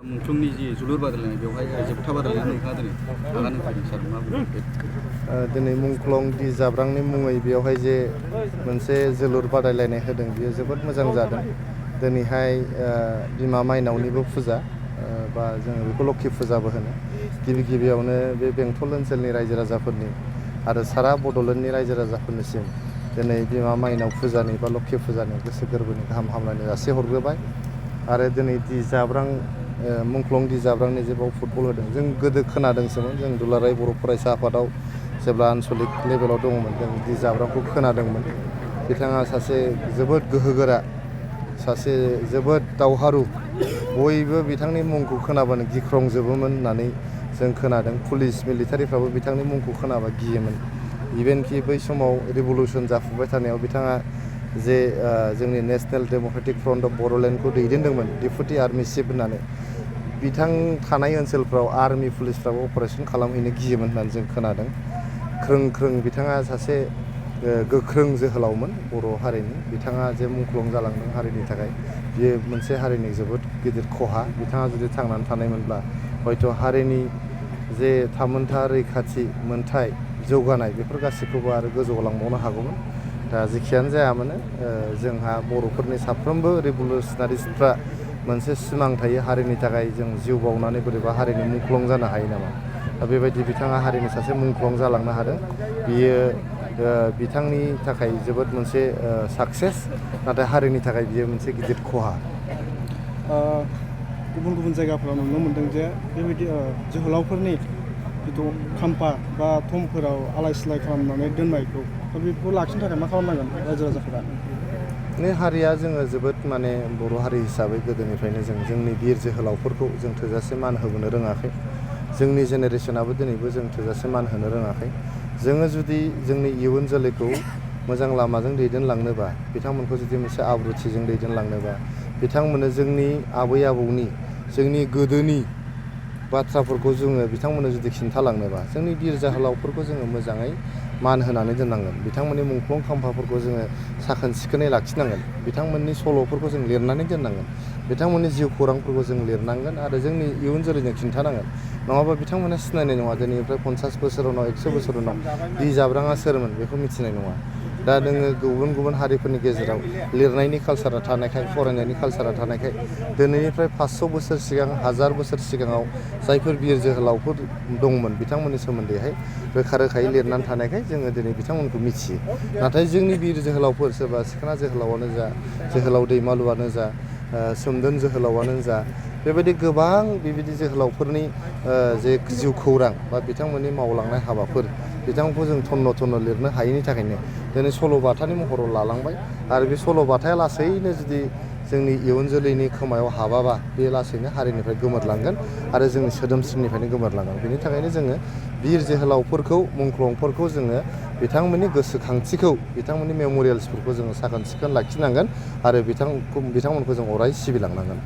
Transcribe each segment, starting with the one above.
मुंख्लंनि जि जोलुर बादायलायनाय बेवहाय जोबथा बादायलायनाय नोंथाङा दिनै आगान होफैदों सार माबोरै दिनै मुंख्लं दि जाब्रांनि मुङै बेवहाय जे मोनसे जोलुर बादायलायनाय होदों बियो जोबोद मोजां जादों। दिनैहाय बिमा माइनावनिबो फुजा बा जोङो बेखौ लोखि फुजाबो होनो। गिबियावनो बे बेंटल ओनसोलनि रायजो राजाफोरनि आरो सारा बड'लेण्डनि रायजो राजाफोरनिसिम दिनै बिमा माइनाव फुजानि बा लोखि फुजानि गोसो गोरबोनि गाहाम हामलायनाय जासिहरग्रोबाय। आरो दिनै दि जाब्रां मुंख्लं दि जाब्रांनि जे बाव फुटबल होदों जों गोदो खोनादोंसोमोन जों दुलाराय बर' फरायसा आफादाव जेब्ला आनसलिक लेभेलाव दङमोन जों दि जाब्रांखौ खोनादोंमोन। बिथाङा सासे जोबोद गोहोगोरा सासे जोबोद दावहारु बयबो बिथांनि मुंखौ खोनाबानो गिख्रंजोबोमोन होननानै जों खोनादों। पुलिस मिलिटारिफ्राबो बिथांनि मुंखौ खोनाबा गियोमोन। इभेनखि बै समाव रिभलुसन जाफुबाय थानायाव बिथाङा जे जोंनि नेशनेल डेम'क्रेटिक फ्रन्ट अफ बड'लेण्डखौ दैदेनदोंमोन डेपुटि आर्मि चिफ होननानै बिथां थानाय ओनसोलफ्राव आर्मि पुलिसफ्राबो अपारेसन खालामहैनो गियोमोन होननानै जों खोनादों। ख्रों ख्रों बिथाङा सासे गोख्रों जोहोलावमोन बर' हारिनि। बिथाङा जे मुंख्लं जालांदों हारिनि थाखाय बियो मोनसे हारिनि जोबोद गिदिर खहा। बिथाङा जुदि थांनानै थानायमोनब्ला हयथ' हारिनि जे थामोनथा रैखाथि मोनथाय जौगानाय बेफोर गासैखौबो आरो गोजौआव लांबावनो हागौमोन। दा जेखियानो जायामानो जोंहा बर'फोरनि साफ्रोमबो रिभलुसनारिस्टफ्रा मोनसे सिमां थायो हारिनि थाखाय जों जिउ बावनानै बोरैबा हारिनि मुंख्लं जानो हायो नामा। दा बेबायदि बिथाङा हारिनि सासे मुंख्लं जालांनो हादों। बियो बिथांनि थाखाय जोबोद मोनसे साक्सेस, नाथाय हारिनि थाखाय बियो मोनसे गिदिर खहा। गुबुन गुबुन जायगाफोराव नुनो मोनदों जे बेबायदि जोहोलावफोरनि जिथु खाम्फा बा थंफोराव आलाय सिलाय खालामनानै दोननायखौ बेखौ लाखिनो थाखाय मा खालामनांगोन रायजो राजाफोरा? हारिया जोङो जोबोद बर' हारि हिसाबै गोदोनिफ्रायनो जोंनि बिर जोहोलावफोरखौ जों थोजासे मान होबोनो रोङाखै। जोंनि जेनेरेसनाबो दिनैबो जों थोजासे मान होनो रोङाखै। जोङो जुदि जोंनि इयुन जोलैखौ मोजां लामाजों दैदेनलांनोबा बिथांमोनखौ जुदि मोनसे आब्रुथिजों दैदेनलांनोबा बिथांमोननो जोंनि आबै आबौनि जोंनि गोदोनि बाथ्राफोरखौ जोङो बिथांमोननो जुदि खिन्थालांनोबा जोंनि बिर जोहोलावफोरखौ जोङो मोजाङै मान होनानै दोननांगोन। बिथांमोननि मुंख्लं खाम्फाफोरखौ जोङो साखोन सिखोनै लाखिनांगोन। बिथांमोननि सल'फोरखौ जों लिरनानै दोननांगोन। बिथांमोननि जिउ खौरांफोरखौ जों लिरनांगोन आरो जोंनि इयुन जोलैनो खिन्थानांगोन। नङाबा बिथांमोना सिनायनाय नङा। दिनैनिफ्राय 50 बोसोर उनाव 100 बोसोर उनाव दि जाब्राङा सोरमोन बेखौ मिथिनाय नङा। दा नोङो गुबुन गुबुन हारिफोरनि गेजेराव लिरनायनि कालसारा थानायखाय फरायनायनि कालसारा थानायखाय दिनैनिफ्राय 500 बोसोर सिगां 1000 बोसोर सिगाङाव जायफोर बिर जोहोलावफोर दंमोन बिथांमोननि सोमोन्दैहाय रोखा रोखायै लिरनानै थानायखाय जोङो दिनै बिथांमोनखौ मिथियो। नाथाय जोंनि बिर जोहोलावफोर सोरबा सिखोना जोहोलावानो जा जोहोलाव दैमालुआनो जा सोमदोन जोहोलावानो जा बेबायदि गोबां बेबायदि जोहोलावफोरनि जे जिउ खौरां बा बिथांमोननि मावलांनाय हाबाफोर बिथांमोनखौ जों थन्न थन्न लिरनो हायैनि थाखायनो दिनै सल'बाथानि महराव लालांबाय। आरो बे सल'बाथाया लासैनो जुदि जोंनि इयुन जोलैनि खोमायाव हाबाबा बे लासैनो हारिनिफ्राय गोमोरलांगोन आरो जोंनि सोदोमस्रिनिफ्रायनो गोमोरलांगोन। बेनि थाखायनो जोङो बिर जोहोलावफोरखौ मुंख्लंफोरखौ जोङो बिथांमोननि गोसोखांथिखौ बिथांमोननि मेम'रियेल्सफोरखौ जोङो साखोन सिखोन लाखिनांगोन आरो बिथांमोनखौ जों अराय सिबिलांनांगोन।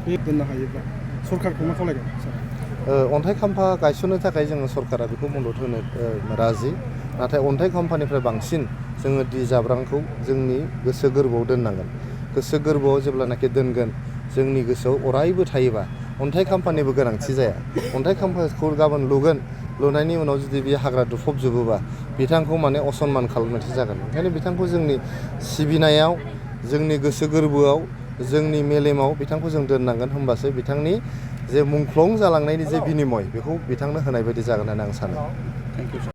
बे दोननो हायोब्ला सरकारखौ मा खावलायगोन सार? अन्थाइ खाम्फा गायसननो थाखाय जोङो सरकारा बेखौ मदद होनो राजि। नाथाय अन्थाइ खाम्फानिफ्राय बांसिन जोङो दि जाब्रांखौ जोंनि गोसो गोरबोआव दोननांगोन। गोसो गोरबोआव जेब्लानाखि दोनगोन जोंनि गोसोआव अरायबो थायोबा अन्थाइ खाम्फानिबो गोनांथि जाया। अन्थाइ खाम्फाखौ गाबोन लुगोन, लुनायनि उनाव जुदि बे हाग्रा दुफबजोबोबा बिथांखौ असनमान खालामनायसो जागोन। ओंखायनो बिथांखौ जोंनि सिबिनायाव जोंनि गोसो गोरबोआव जोंनि मेलेमाव बिथांखौ जों दोननांगोन। होमबासो बिथांनि जे मुंख्लं जालांनायनि जे बिनिमय बेखौ बिथांनो होनाय बायदि जागोन होननानै आं सानो। Thank you sir.